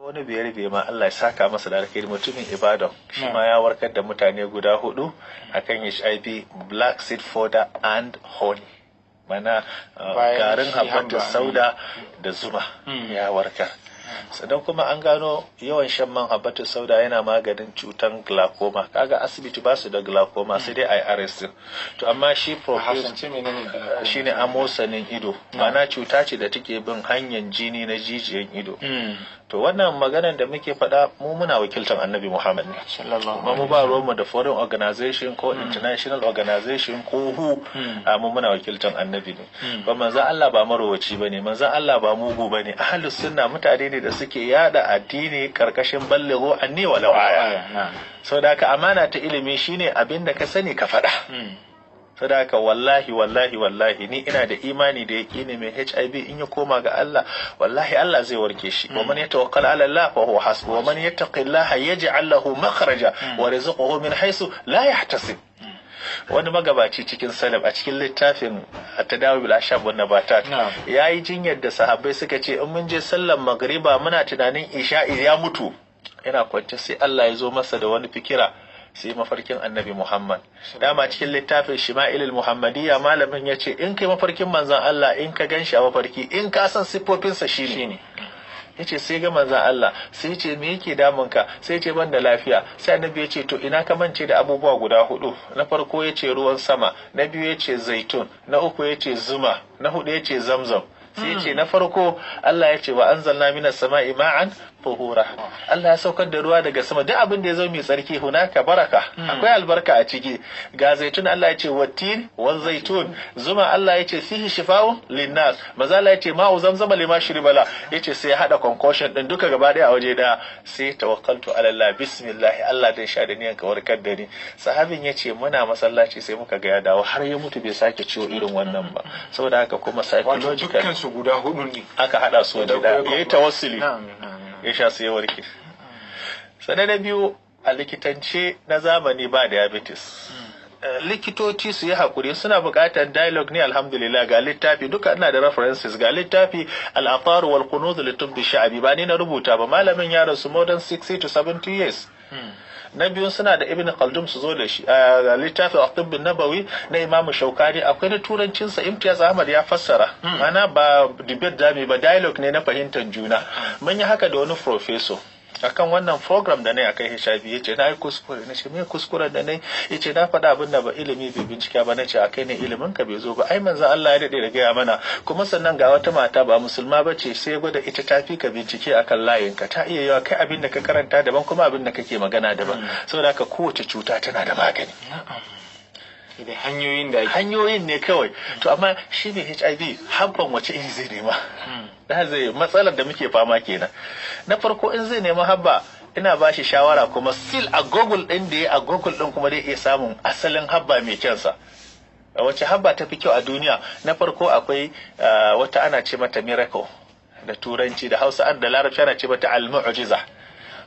Wani biyar biyar ma, Allah ya saka masa da alkhairi, mutumin Ibadan, shi ma ya warkar da mutane guda hudu akan HIV, black seed powder and honey, mana Bayan garin shi habbatu habba, sauda da zuma, ya warkar. Sannan kuma an gano yawan shan man habbatu sauda yana maganin cutan glaucoma. Kaga asibiti ba su da glaucoma, sai dai a yi. To amma shi A professor Hausance menene glaucoma? Shine amosanin ido, ma'ana cuta ce da take bin hanyar jini na jijiyan ido. To wannan maganar da muke faɗa, mu muna wakiltar Annabi Muhammad ne. Sallallahu Kuma mu ba ruwanmu da foreign organization ko international organization ko WHO. A mu muna wakiltar Annabi ne. Ba manzon Allah ba marowaci bane, manzon Allah ba mugu bane. Ahlus Sunna mutane ne da suke yada addini karkashin "Ballighu anni walau aya". Na'am. Saboda haka amana ta ilimi shine abin da ka sani ka faɗa. Saboda haka wallahi, wallahi, wallahi, ni ina da imani da yaƙini, mai HIV in ya koma ga Allah, wallahi Allah zai warke shi. "Wa man yatawakkal ala Allah fa huwa hasbu, wa man yattaqillaha yaj'al lahu makhraja wa yarzuquhu min haythu la yahtasib." Wani magabaci cikin salaf, a cikin littafin Tadawi bil A'shab wan Nabatat, yayi jinyar da sahabbai suka ce in mun je sallar magriba muna tunanin isha'i, ya mutu yana kwance. Sai Allah ya zo masa da wani fikira, sai mafarkin Annabi Muhammad. Dama cikin littafin Shima'ilul Muhammadiyya malamin ya ce in kai mafarkin manzon Allah, in ka ganshi a mafarki, in ka san siffofinsa, shine. Shine. Ya ce sai ga manzan Allah, sai ya ce, "Me yake damun ka?" Sai ya ce, "Ban da lafiya." Sai Annabi ya ce, "To ina ka mance da abubuwa guda hudu?" Na farko ya ce ruwan sama, na biyu ya ce zaitun, na uku ya ce zuma, na hudu ya ce Zamzam. Sai ya ce na farko Allah ya ce, "Wa anzalna minas sama'i ma'an tahura." Allah ya saukar da ruwa daga sama. Duk abin da ya zo mai tsarki, hunaka baraka, akwai albarka a ciki. Ga zaitun, Allah ya ce, "Wattin wa zaitun." Zuma, Allah ya ce, "Fihi shifa'un linnas." Maza Allah ya ce, "Ma'u Zamzama lima shuribala." Yace sai ya hada concoction din duka gaba daya a waje daya, sai "Tawakkaltu ala Allah, bismillah, Allah dan sha da niyan ka warkar da ni." Sahabin ya ce muna masallaci sai muka ga ya dawo, har ya mutu bai sake ciwo irin wannan ba. Saboda haka kuma Wato psychological dukkan su guda hudu ne aka hada su waje daya, yayi tawassuli, na'am na'am ya sha su, ya warke. Sannan na biyu, a likitance na zamani ba diabetes. Likitoci su yi hakuri, suna buƙatar dialogue ne. Alhamdulillah, ga littafi duka ina da references. Ga littafi Al-Athar wal Kunuz li Tibb Sha'bi, ba ni na rubuta ba, malamin ya rasu more than 60 to 70 years. Na biyu, suna da Ibn Khaldun, su zo da shi, a littafin At-Tibb Nabawi na Imam Shaukani, akwai na turancin sa, Imtiyaz Ahmad ya fassara. Mana ba debate dami ba, dialogue ne na fahimtar juna. Mun yi haka da wani professor akan wannan program da na yi akan HIV. Yace na yi kuskure. Na ce, "Me kuskuren da na yi?" Yace na faɗa abin da ba ilimi bai bincika ba. Na ce, a kai ne ilimin ka bai zo ba. Ai manzon Allah ya daɗe da gaya mana. Kuma sannan ga wata mata ba musulma ba ce, sai gwada ita ta fi ka bincike akan layin ka. Ta iya yawa kai abin da ka karanta daban, kuma abin da kake magana daban. Saboda haka kowace cuta tana da magani. Da hanyoyin da ake Hanyoyin ne kawai. To amma shi mai HIV, habban wace iri zai nema? Da zai matsalar da muke fama kenan. Na farko, in zai nema habba, ina ba shi shawara kuma still a Google din da ya a Google din kuma zai iya samun asalin habba mai kyansa. Wace habba ta fi kyau a duniya? Na farko akwai wata ana ce mata Miracle da Turanci, da Hausa da Larabci ana ce mata Al-Mu'jiza.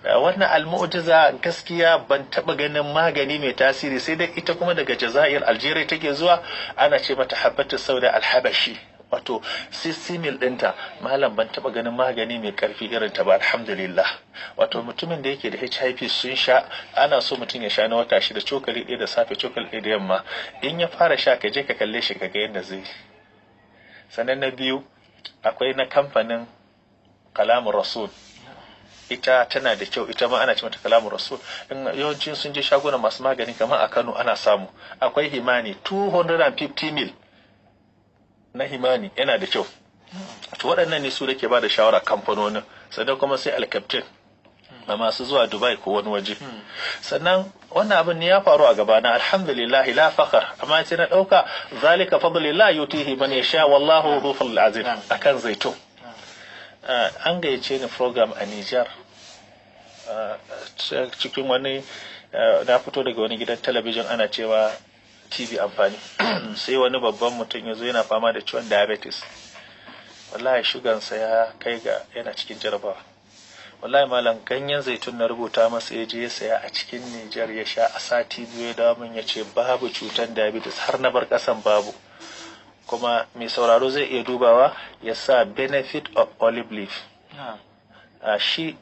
Wannan Al-Mu'jiza gaskiya ban taba ganin magani mai tasiri sai dai ita. Kuma daga Jazair, Algeria take zuwa, ana ce mata habbatu sauda al-habashi, wato 60 mil ɗinta. Malam, ban taba ganin magani mai karfi irin ta ba, alhamdulillah. Wato mutumin da yake da HIV sun sha, ana so mutum ya sha na wata 6, cokali 1 da safe, cokali 1 da yamma. In ya fara sha, ka je ka kalle shi ka ga yadda zai. Sannan na biyu, akwai na kamfanin Kalamun Rasul, ita tana da kyau. Ita ma ana ce mata Kalamun Rasul. In yawancin sun je shaguna masu magani kamar a Kano ana samu. Akwai Himani, 250 mil na Himani yana da kyau. To waɗannan ne su da ke ba da shawara kamfanonin. Sannan kuma sai Alkaptin na masu zuwa Dubai ko wani waje. Sannan wannan abin ne ya faru a gabana, alhamdulillah, la fakhar, amma sai na ɗauka "Zalika fadlillah yutihi man yasha wallahu dhu fadlil azim." Akan zaitun, an gayyace ni program a Niger, cikin wani na fito daga wani gidan talabijin ana cewa TV Amfani. Sai wani babban mutum ya zo yana fama da ciwon diabetes. Wallahi shugansa ya kai ga yana cikin jarabawa. Wallahi malam, ganyen zaitun na rubuta masa, ya je ya saya a cikin Nijar, ya sha, a sati 2 ya dawo min ya ce babu cutar diabetes, har na bar kasan babu. Kuma mai sauraro zai iya dubawa ya sa benefit of olive leaf. A shi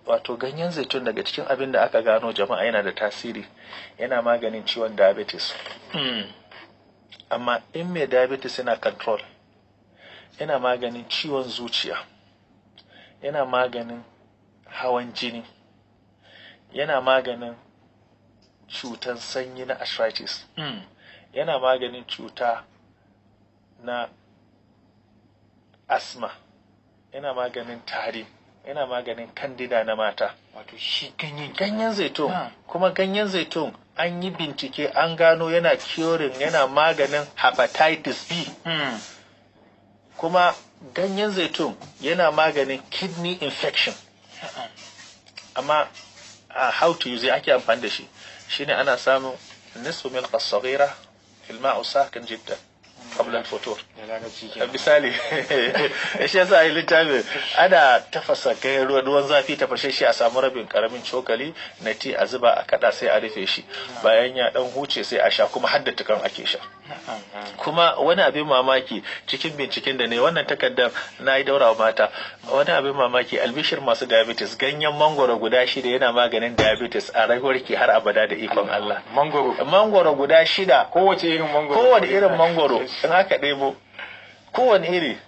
Wato ganyen zaitun daga cikin abin da aka gano jama'a yana da tasiri, yana maganin ciwon diabetes. Amma in mai diabetes yana control, yana maganin ciwon zuciya, yana maganin hawan jini, yana maganin cutan sanyi na arthritis, yana maganin cuta na asma, yana maganin tari, yana maganin candida na mata. Wato shi ganyen. Ganyen zaitun. Kuma ganyen zaitun an yi bincike an gano yana curing, yana maganin hepatitis B. Kuma ganyen zaitun yana maganin kidney infection. Amma how to use it, ake amfani da shi shine ana samun nisfu milqa saghira fil ma'u sakin jiddan qabla al-futur. Da larabci kenan. Misali, shi yasa yi littafin ana tafasa kai ruwan zafi tafashe shi, a samu rabin karamin cokali na ti a zuba a kada, sai a rufe shi. Bayan ya dan huce sai a sha, kuma hadda tukan ake sha. Kuma wani abin mamaki cikin binciken da ne wannan takardar na yi daura wa mata, wani abin mamaki, albishir masu diabetes, ganyen mangoro guda 6 yana maganin diabetes a rayuwarki har abada da ikon Allah. Mangoro. Mangoro guda 6. Kowace irin mangoro. Kowane irin mangoro in aka ɗebo, kowane iri,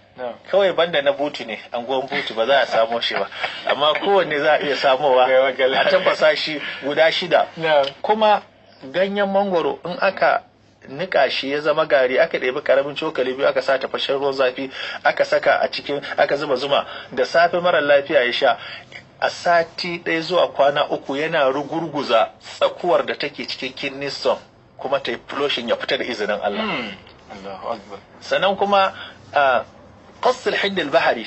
kawai banda na butu ne, anguwan butu ba za a samo shi ba, amma kowanne za a iya samowa a tafasa shi guda 6. Kuma ganyen mangoro in aka nika shi ya zama gari, aka ɗebi karamin cokali 2 aka sa tafashen ruwan zafi aka saka a cikin, aka zuba zuma, da safe mara lafiya ya sha, a sati 1 zuwa kwana 3 yana rugurguza tsakuwar da take cikin kidney stone, kuma ta yi flushing ya fita da izinin Allah. Allahu akbar. Sannan kuma qasl hind al-bahri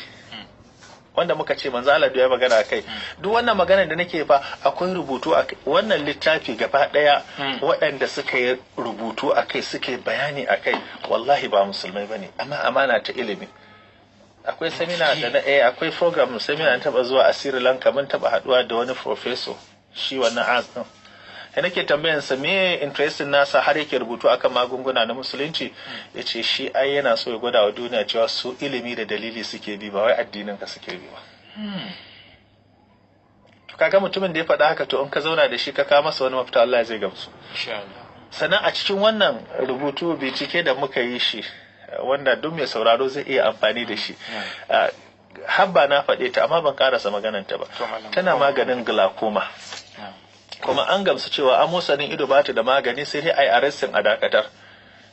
wanda muka ce manzo Allah ya magana kai. Duk wannan magana da nake fa akwai rubutu a wannan littafi gaba daya. Waɗanda suka yi rubutu akai, suka yi bayani akai, wallahi ba musulmai bane, amma amana ta ilimi. Akwai seminar da na akwai program seminar taba zuwa a Sri Lanka, mun taba haduwa da wani professor, shi wannan az din da nake tambayan sa me interestin nasa har yake rubutu akan magunguna na musulunci, yace shi ai yana so ya gwada wa duniya cewa su ilimi da dalili suke bi, ba wai addinin ka suke bi ba. To kaga mutumin da ya faɗa haka, to in ka zauna da shi ka kawo masa wani mafita, Allah zai gamsu. Insha Allah. Sannan a cikin wannan rubutu, bincike da muka yi shi wanda duk mai sauraro zai iya amfani da shi, habba na faɗe ta amma ban karasa magananta ba, tana maganin glaucoma. Kuma an gamsu cewa amosanin ido ba ta da magani, sai dai a yi arrestin a dakatar.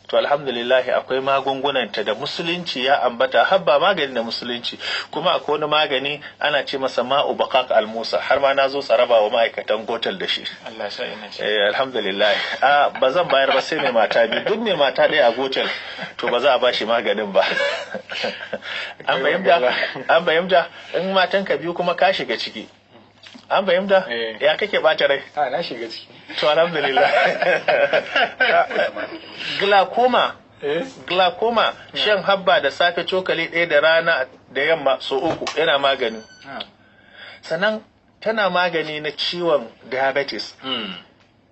To alhamdulillah akwai magungunanta da musulunci ya ambata, habba magani da musulunci. Kuma akwai wani magani ana ce masa ma'u bakak almusa, har ma na zo tsaraba wa ma'aikatan gotal da shi. Allah sa ina ce. Eh, alhamdulillah. A ba zan bayar ba sai mai mata 2. Duk mai mata 1 a gotal to ba za a bashi maganin ba. An fahimta? An fahimta? In matan ka 2 kuma ka shiga ciki. An fahimta? Ya kake bata rai? A na shiga ciki. To alhamdulillah. Glaucoma. Glaucoma, shan habba da safe cokali 1, da rana da yamma so 3 yana magani. Sannan tana magani na ciwon diabetes.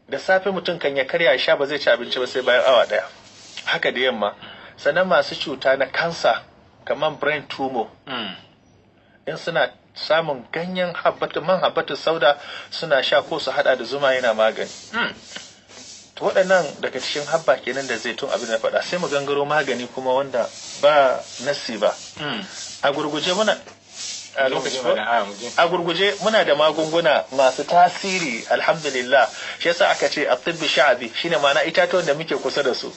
Da safe mutum kan ya karya sha, ba zai ci abinci ba sai bayan awa 1. Haka da yamma. Sannan masu cuta na kansa kamar brain tumor, in suna samun ganyen habbatu, man habbatu sauda suna sha ko su hada da zuma, yana magani. To waɗannan daga cikin habba kenan da zaitun abin da faɗa. Sai mu gangaro magani kuma wanda ba nasi ba. A gurguje muna a lokaci, a gurguje muna da magunguna masu tasiri alhamdulillah. Shi yasa aka ce at-tibbi sha'bi, shine ma'ana itatuwan da muke kusa da su,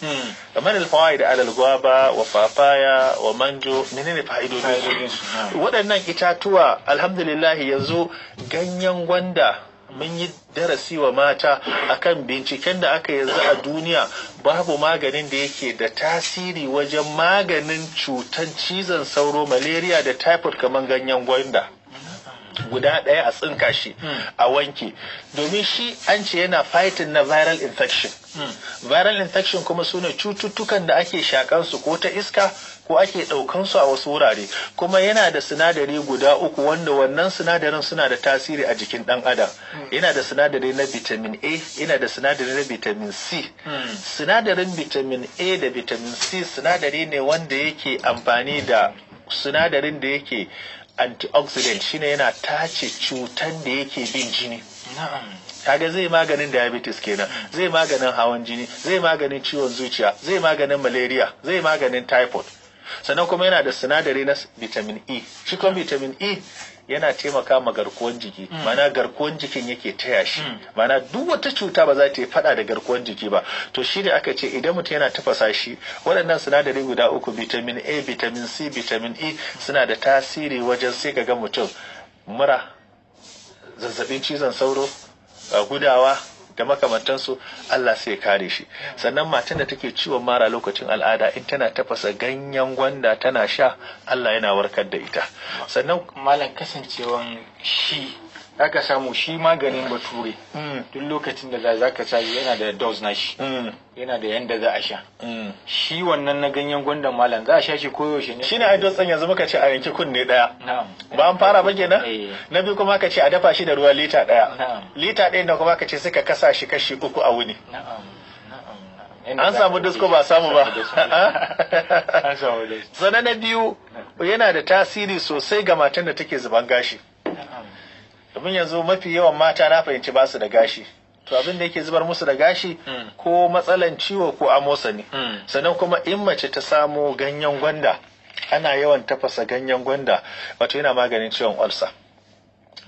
kamar al-fawaid alal guava wa papaya wa manjo. Menene fa'idodin waɗannan itatuwa? Alhamdulillah yanzu ganyen gwanda mun yi darasi wa mata akan binciken da aka yanzu a duniya, babu maganin da yake da tasiri wajen maganin cutan cizon sauro, malaria da typhoid kamar ganyen gwanda guda ɗaya a tsinka shi a wanke, domin shi an ce yana fighting na viral infection. Viral infection kuma su ne cututtukan da ake shakan su ko ta iska ko ake ɗaukan su a wasu wurare. Kuma yana da sinadari guda 3 wanda wannan sinadarin suna da tasiri a jikin ɗan adam. Yana da sinadari na vitamin A, yana da sinadari na vitamin C. Sinadarin vitamin A da vitamin C sinadari ne wanda yake amfani da sinadarin da yake antioxidant, shine yana tace cutan da yake bin jini. Kaga zai maganin diabetes kenan, zai maganin hawan jini, zai maganin ciwon zuciya, zai maganin malaria, zai maganin typhoid. Sannan kuma yana da sinadari na vitamin E. Shi kuma vitamin E yana taimaka ma garkuwan jiki, mana garkuwan jikin yake taya shi, mana duk wata cuta ba za ta yi fada da garkuwan jiki ba. To shi ne aka ce idan mutum yana tafasa shi, waɗannan sinadari guda uku, vitamin A, vitamin C, vitamin E, suna da tasiri wajen sai ka ga mutum mura, zazzabin cizon sauro, gudawa da makamantansu, Allah sai ya kare shi. Sannan matan da take ciwon mara lokacin al'ada, in tana tafasa ganyen gwanda tana sha, Allah yana warkar da ita. Sannan malam, kasancewan shi zaka samu shi maganin bature, duk lokacin da za ka sha yana da dose na shi, yana da yanda za a sha. Shi wannan na ganyen gwandan, malam, za a sha shi koyaushe ne? Shine ai dose yanzu muka ce a yanki kunne daya. Ba an fara ba kenan? Na biyu kuma aka ce a dafa shi da ruwa lita daya. Lita ɗaya na kuma aka ce suka kasa shi kashi 3 a wuni. An samu dose ko ba samu ba? An samu dose. Sannan na biyu, yana da tasiri sosai ga matan da take zuban gashi. Domin yanzu mafi yawan mata na fahimci ba su da gashi. To abin da yake zubar musu da gashi ko matsalan ciwo ko amosa ne. Sannan kuma in mace ta samo ganyen gwanda, ana yawan tafasa ganyen gwanda, wato yana maganin ciwon ulcer.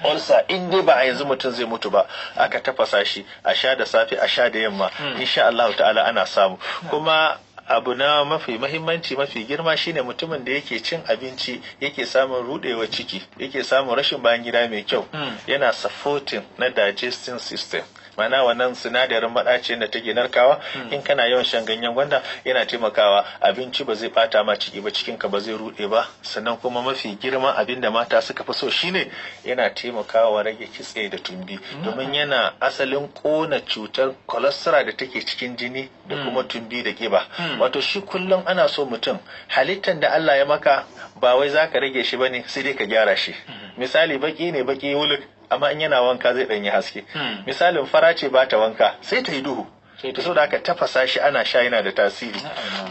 Ulcer in dai ba a yanzu mutum zai mutu ba, aka tafasa shi a sha da safe, a sha da yamma, insha Allah ta'ala ana samu. Kuma abu na mafi mahimmanci, mafi girma, shine mutumin da yake cin abinci yake samun rudewa ciki, yake samun rashin bayan gida mai kyau, yana supporting na digesting system, mana wannan sinadarin maɗacin da take narkawa. In kana yawan shan ganyen gwanda, yana taimakawa abinci ba zai bata ma ciki ba, cikinka ba zai rude ba. Sannan kuma mafi girman abin da mata suka fi so shine yana taimakawa rage kitse da tumbi, domin yana asalin kona cutar cholesterol da take cikin jini da kuma tumbi da kiba. Wato shi kullum ana so mutum, halittan da Allah ya maka, ba wai zaka rage shi bane, sai dai ka gyara shi. Misali, baki ne, baki wuluk, amma in yana wanka zai ɗanyi haske. Misalin fara ce ba ta wanka, sai ta yi duhu. To saboda aka tafasa shi ana sha, yana da tasiri.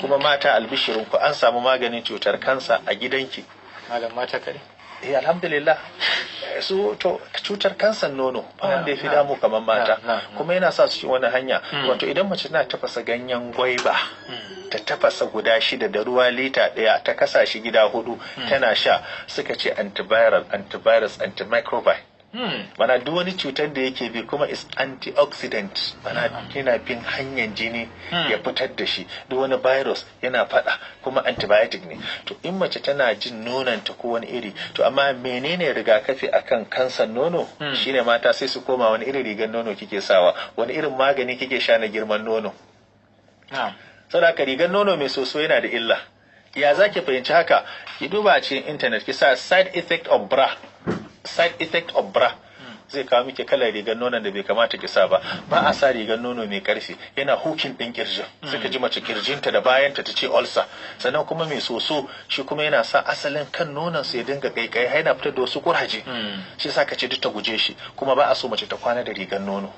Kuma mata, albishirin ku, an samu maganin cutar kansa a gidanki. Malam, mata kare? Eh, alhamdulillah. Su to cutar kansan nono ba wanda ya fi damu kamar mata, kuma yana sa su cikin wani hanya. Wato idan mace tana tafasa ganyen gwaiba, ta tafasa guda 6 da ruwa lita 1, ta kasa shi gida 4 tana sha, suka ce antiviral, antivirus, antimicrobial, mana duk wani cutar da yake bi, kuma is antioxidant, mana yana bin hanyar jini ya fitar da shi, duk wani virus yana fada, kuma antibiotic ne. To in mace tana jin nononta ko wani iri, to amma menene rigakafi akan kansan nono? Shine mata sai su koma wani irin rigar nono kike sawa, wani irin magani kike sha na girman nono. Saboda haka rigar nono mai soso yana da illa. Ya zaki fahimci haka? Ki duba a cikin internet, ki sa "side effect of bra", side effect of bra, zai kawo miki kalar rigar nonon da bai kamata ki sa ba. Ba a sa rigar nono mai karfi, yana hukin din kirjin, suka ji mace kirjinta da bayanta ta ce ulcer. Sannan kuma mai soso shi kuma yana sa asalin kan nonon su ya dinga kaikai, har yana fitar da wasu kuraje. Shi yasa ka ce duk ta guje shi. Kuma ba a so mace ta kwana da rigar nono,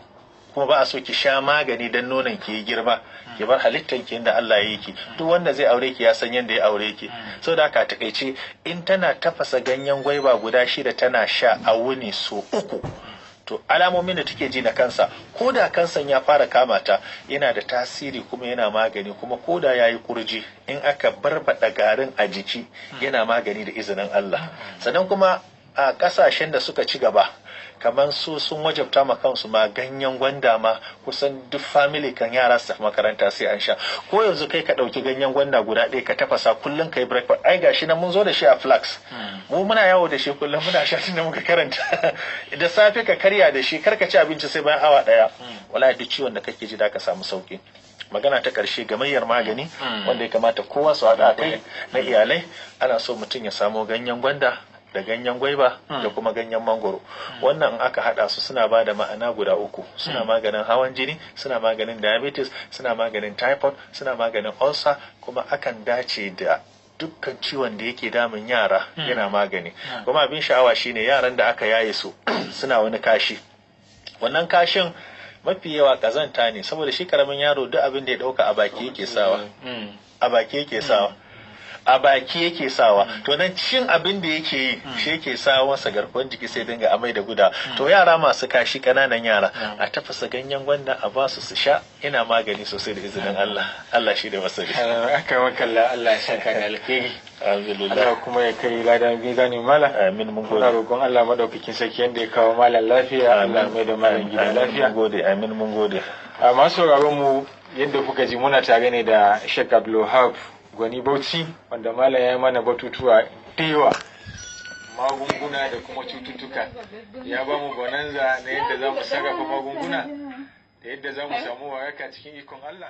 kuma ba a so ki sha magani dan nonon ki yi girma. Ki bar halittan ki inda Allah ya yi ki. Duk wanda zai aure ki ya san yanda ya aure ki. Saboda haka takaice, in tana tafasa ganyen gwaiba guda 6 tana sha a wuni so 3, to alamomin da take ji na kansa, ko da kansan ya fara kama ta, yana da tasiri kuma yana magani. Kuma ko da ya yi kurji, in aka barbaɗa garin a jiki, yana magani da izinin Allah. Sannan kuma a ƙasashen da suka ci gaba, kamar su sun wajabta ma kansu ma ganyen gwanda ma, kusan duk family kan yara su tafi makaranta sai an sha. Ko yanzu kai ka ɗauki ganyen gwanda guda ɗaya ka tafasa kullum ka yi breakfast. Ai gashi nan mun zo da shi a flask, mu muna yawo da shi kullum muna sha tunda muka karanta. Da safe ka karya da shi, kar ka ci abinci sai bayan awa 1, wallahi duk ciwon da kake ji da ka samu sauki. Magana ta ƙarshe, gamayyar magani wanda ya kamata kowa su haɗa kai na iyalai, ana so mutum ya samo ganyen gwanda da ganyen gwaiba da kuma ganyen mangoro. Wannan in aka hada su, suna ba da ma'ana guda uku: suna maganin hawan jini, suna maganin diabetes, suna maganin typhoid, suna maganin ulcer. Kuma akan dace da dukkan ciwon da yake damun yara, yana magani. Kuma abin sha'awa shine yaran da aka yaye su suna wani kashi, wannan kashin mafi yawa kazanta ne, saboda shi karamin yaro duk abin da ya dauka a baki yake sawa, a baki yake sawa. A baki yake sawa. To nan cin abin da yake yi shi yake sa masa garkuwar jiki, sai dinga amai da guda. To yara masu kashi, kananan yara, a tafasa ganyen gwanda a basu su sha, ina magani sosai da izinin Allah. Allah shi da masani. Aka makalla, Allah ya saka da alkhairi. Alhamdulillah. Allah kuma ya kai ladan mizanin malam. Amin, mun Muna gode. roƙon Allah madaukakin sarki, yanda ya kawo malam lafiya, Allah mai da malam gida Amin, lafiya. mun gode. Amin, mun gode. A masu sauraron mu, yadda kuka ji, muna tare ne da Sheikh Abdulwahab Gwani Bauchi, wanda malam ya yi mana batutuwa da yawa, magunguna da kuma cututtuka. Ya ba mu bonanza na yadda za mu sarrafa magunguna da yadda za mu samu waraka cikin ikon Allah.